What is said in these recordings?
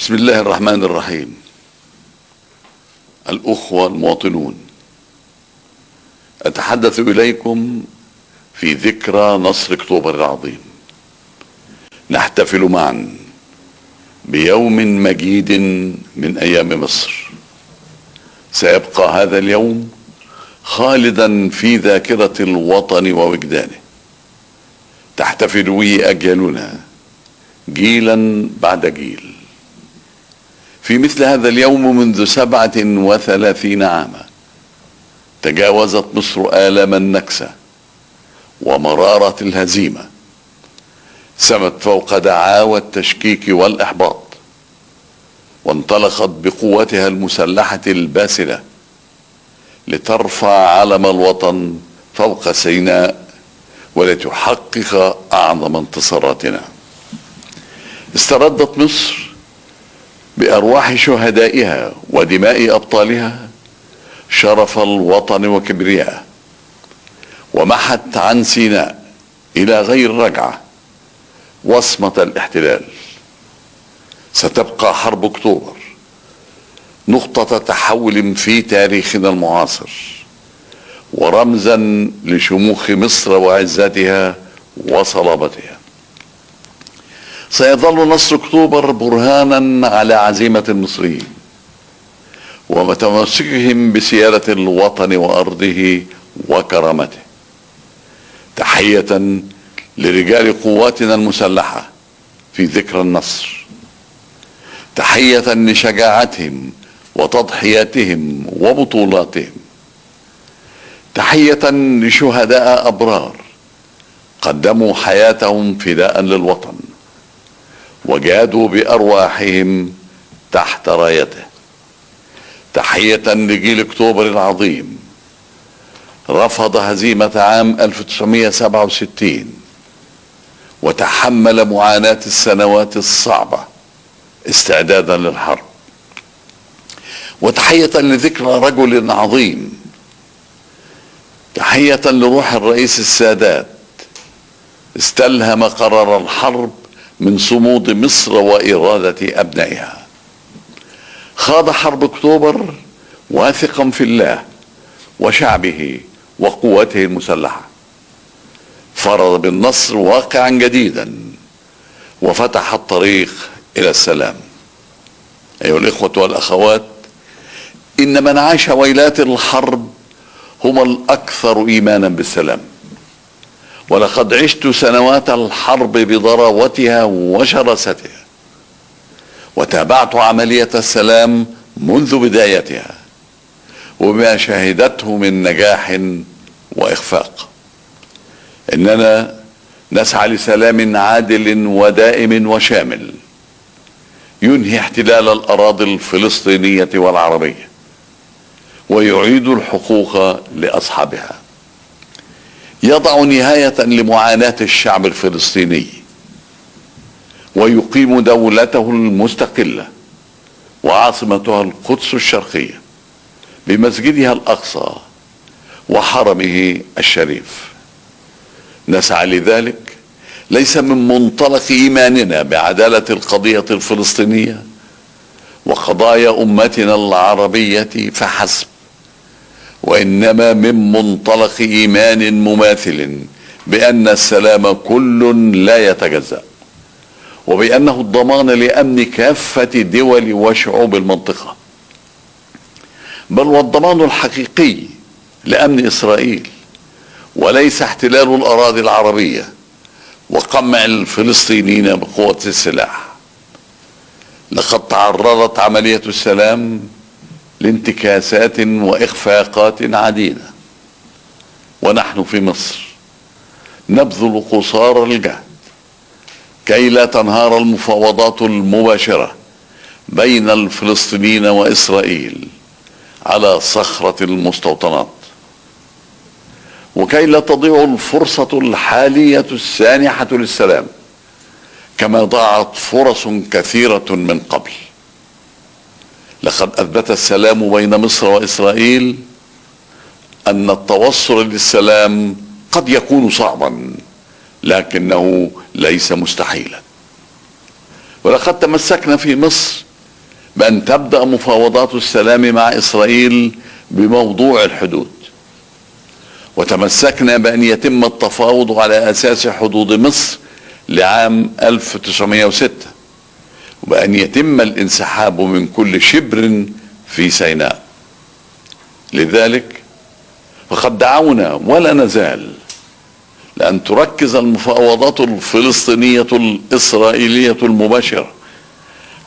بسم الله الرحمن الرحيم. الأخوة المواطنون، أتحدث إليكم في ذكرى نصر أكتوبر العظيم. نحتفل معا بيوم مجيد من أيام مصر. سيبقى هذا اليوم خالدا في ذاكرة الوطن ووجدانه. تحتفل به أجيالنا جيلا بعد جيل. في مثل هذا اليوم منذ 37 عاما تجاوزت مصر آلام النكسة ومرارة الهزيمة، سمت فوق دعاوى التشكيك والإحباط، وانطلقت بقوتها المسلحة الباسلة لترفع علم الوطن فوق سيناء ولتحقق أعظم انتصاراتنا. استردت مصر بأرواح شهدائها ودماء أبطالها شرف الوطن وكبرياءه، ومحت عن سيناء إلى غير رجعة وصمة الاحتلال. ستبقى حرب أكتوبر نقطة تحول في تاريخنا المعاصر، ورمزا لشموخ مصر وعزتها وصلابتها. سيظل نصر أكتوبر برهانا على عزيمة المصريين وتمسكهم بسيادة الوطن وأرضه وكرامته. تحية لرجال قواتنا المسلحة في ذكرى النصر، تحية لشجاعتهم وتضحياتهم وبطولاتهم، تحية لشهداء أبرار قدموا حياتهم فداء للوطن وجادوا بأرواحهم تحت رايته. تحية لجيل أكتوبر العظيم رفض هزيمة عام 1967 وتحمل معاناة السنوات الصعبة استعدادا للحرب. وتحية لذكرى رجل عظيم، تحية لروح الرئيس السادات استلهم قرار الحرب من صمود مصر وإرادة أبنائها. خاض حرب أكتوبر واثقا في الله وشعبه وقوته المسلحة، فرض بالنصر واقعا جديدا وفتح الطريق إلى السلام. أيها الإخوة والأخوات، إن من عاش ويلات الحرب هم الأكثر إيمانا بالسلام، ولقد عشت سنوات الحرب بضراوتها وشراستها، وتابعت عملية السلام منذ بدايتها وبما شهدته من نجاح وإخفاق. إننا نسعى لسلام عادل ودائم وشامل ينهي احتلال الأراضي الفلسطينية والعربية ويعيد الحقوق لأصحابها، يضع نهاية لمعاناة الشعب الفلسطيني ويقيم دولته المستقلة وعاصمتها القدس الشرقية بمسجدها الأقصى وحرمه الشريف. نسعى لذلك ليس من منطلق إيماننا بعدالة القضية الفلسطينية وقضايا أمتنا العربية فحسب، وإنما من منطلق إيمان مماثل بأن السلام كل لا يتجزأ، وبأنه الضمان لأمن كافة دول وشعوب المنطقة، بل والضمان الحقيقي لأمن إسرائيل، وليس احتلال الأراضي العربية وقمع الفلسطينيين بقوة السلاح. لقد تعرضت عملية السلام لانتكاسات وإخفاقات عديدة، ونحن في مصر نبذل قصارى الجهد كي لا تنهار المفاوضات المباشرة بين الفلسطينيين وإسرائيل على صخرة المستوطنات، وكي لا تضيع الفرصة الحالية السانحة للسلام كما ضاعت فرص كثيرة من قبل. لقد أثبت السلام بين مصر وإسرائيل أن التوصل للسلام قد يكون صعبا لكنه ليس مستحيلا. ولقد تمسكنا في مصر بأن تبدأ مفاوضات السلام مع إسرائيل بموضوع الحدود، وتمسكنا بأن يتم التفاوض على أساس حدود مصر لعام 1906، وبأن يتم الانسحاب من كل شبر في سيناء. لذلك فقد دعونا ولا نزال لأن تركز المفاوضات الفلسطينية الإسرائيلية المباشرة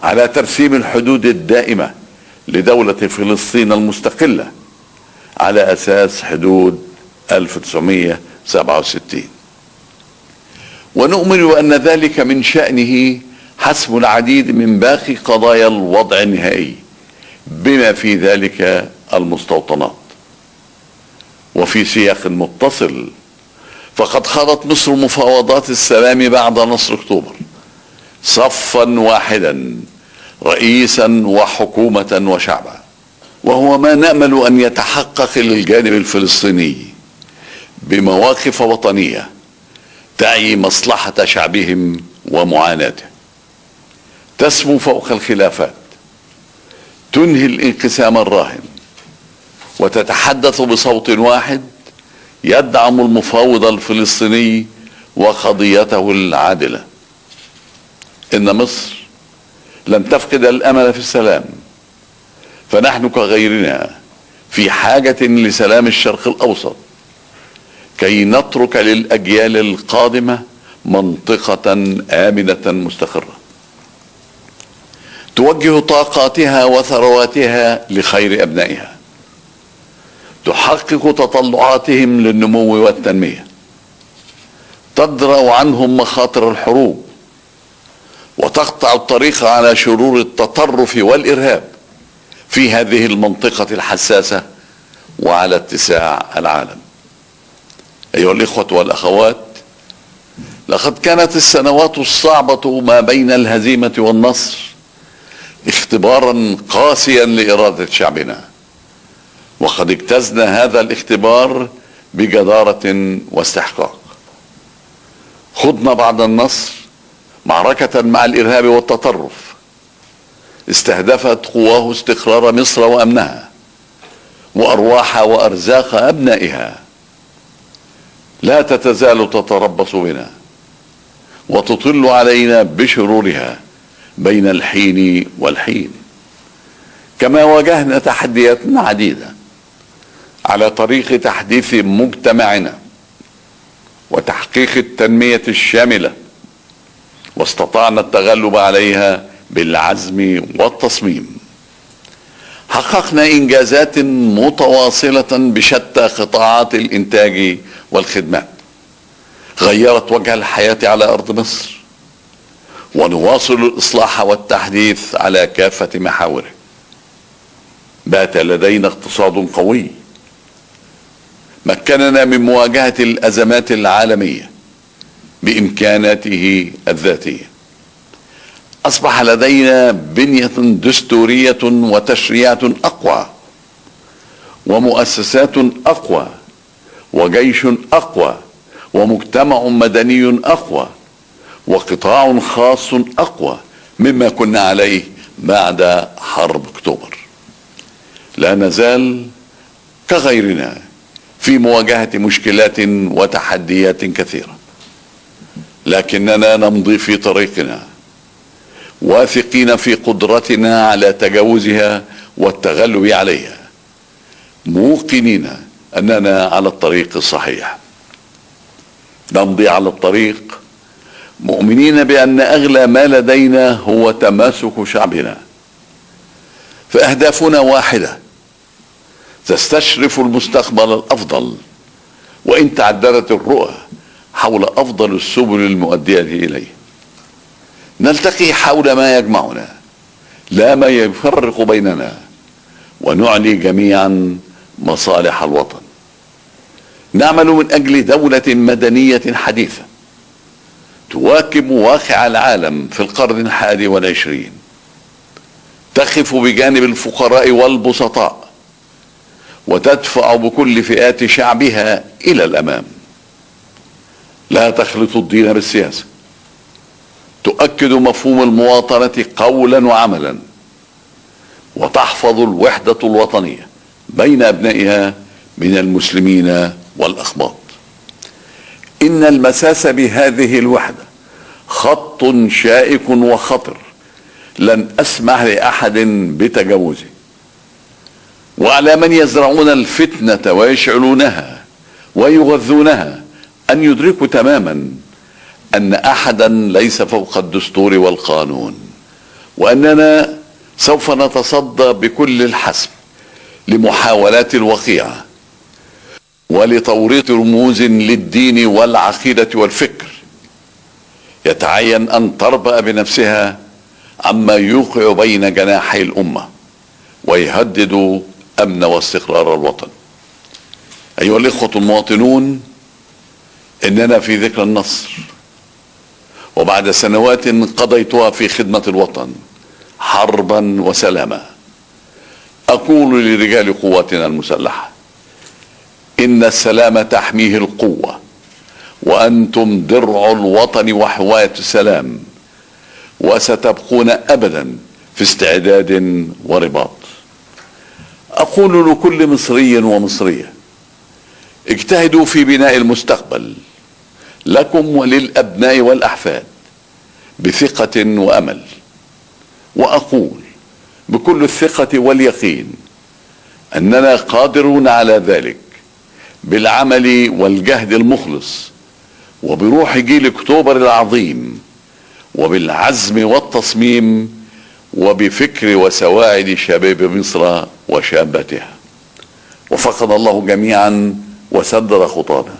على ترسيم الحدود الدائمة لدولة فلسطين المستقلة على أساس حدود 1967، ونؤمن بأن ذلك من شأنه حسم العديد من باقي قضايا الوضع النهائي بما في ذلك المستوطنات. وفي سياق متصل فقد خاضت مصر مفاوضات السلام بعد نصر اكتوبر صفا واحدا رئيسا وحكومة وشعبا، وهو ما نأمل أن يتحقق للجانب الفلسطيني بمواقف وطنية تعي مصلحة شعبهم ومعاناته، تسمو فوق الخلافات، تنهي الانقسام الراهن، وتتحدث بصوت واحد يدعم المفاوض الفلسطيني وقضيته العادلة. إن مصر لن تفقد الأمل في السلام، فنحن كغيرنا في حاجة لسلام الشرق الأوسط كي نترك للأجيال القادمة منطقة آمنة مستقرة توجه طاقاتها وثرواتها لخير أبنائها، تحقق تطلعاتهم للنمو والتنمية، تدرأ عنهم مخاطر الحروب، وتقطع الطريق على شرور التطرف والإرهاب في هذه المنطقة الحساسة وعلى اتساع العالم. أيها الإخوة والأخوات، لقد كانت السنوات الصعبة ما بين الهزيمة والنصر اختبارا قاسيا لإرادة شعبنا، وقد اجتزنا هذا الاختبار بجدارة واستحقاق. خضنا بعد النصر معركة مع الإرهاب والتطرف استهدفت قواه استقرار مصر وأمنها وأرواح وأرزاق أبنائها. لا تتزال تتربص بنا وتطل علينا بشرورها بين الحين والحين، كما واجهنا تحديات عديدة على طريق تحديث مجتمعنا وتحقيق التنمية الشاملة، واستطعنا التغلب عليها بالعزم والتصميم. حققنا إنجازات متواصلة بشتى قطاعات الإنتاج والخدمات غيرت وجه الحياة على أرض مصر، ونواصل الإصلاح والتحديث على كافة محاوره. بات لدينا اقتصاد قوي مكننا من مواجهة الأزمات العالمية بإمكاناته الذاتية. أصبح لدينا بنية دستورية وتشريعات أقوى، ومؤسسات أقوى، وجيش أقوى، ومجتمع مدني أقوى، وقطاع خاص أقوى مما كنا عليه بعد حرب أكتوبر. لا نزال كغيرنا في مواجهة مشكلات وتحديات كثيرة، لكننا نمضي في طريقنا واثقين في قدرتنا على تجاوزها والتغلب عليها، موقنين أننا على الطريق الصحيح. نمضي على الطريق مؤمنين بأن أغلى ما لدينا هو تماسك شعبنا، فأهدافنا واحدة تستشرف المستقبل الأفضل، وإن تعددت الرؤى حول أفضل السبل المؤدية إليه. نلتقي حول ما يجمعنا لا ما يفرق بيننا، ونعلي جميعا مصالح الوطن. نعمل من أجل دولة مدنية حديثة تواكب واقع العالم في القرن 21، تقف بجانب الفقراء والبسطاء، وتدفع بكل فئات شعبها إلى الأمام. لا تخلط الدين بالسياسة، تؤكد مفهوم المواطنة قولا وعملا، وتحفظ الوحدة الوطنية بين أبنائها من المسلمين والأقباط. إن المساس بهذه الوحدة خط شائك وخطر لن أسمح لأحد بتجاوزه، وعلى من يزرعون الفتنة ويشعلونها ويغذونها أن يدركوا تماما أن أحدا ليس فوق الدستور والقانون، وأننا سوف نتصدى بكل الحسم لمحاولات الوقيعة ولتوريط رموز للدين والعقيدة والفكر يتعين أن تربأ بنفسها عما يوقع بين جناحي الأمة ويهدد أمن واستقرار الوطن. أيها الإخوة المواطنون، إننا في ذكرى النصر، وبعد سنوات قضيتها في خدمة الوطن حربا وسلاما، أقول لرجال قواتنا المسلحة: إن السلام تحميه القوة، وأنتم درع الوطن وحواة السلام، وستبقون أبدا في استعداد ورباط. أقول لكل مصري ومصرية: اجتهدوا في بناء المستقبل لكم وللأبناء والأحفاد بثقة وأمل. وأقول بكل الثقة واليقين أننا قادرون على ذلك بالعمل والجهد المخلص، وبروح جيل أكتوبر العظيم، وبالعزم والتصميم، وبفكر وسواعد شباب مصر وشابتها. وفقنا الله جميعا وسدد خطانا،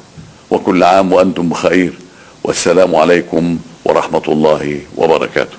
وكل عام وأنتم بخير، والسلام عليكم ورحمة الله وبركاته.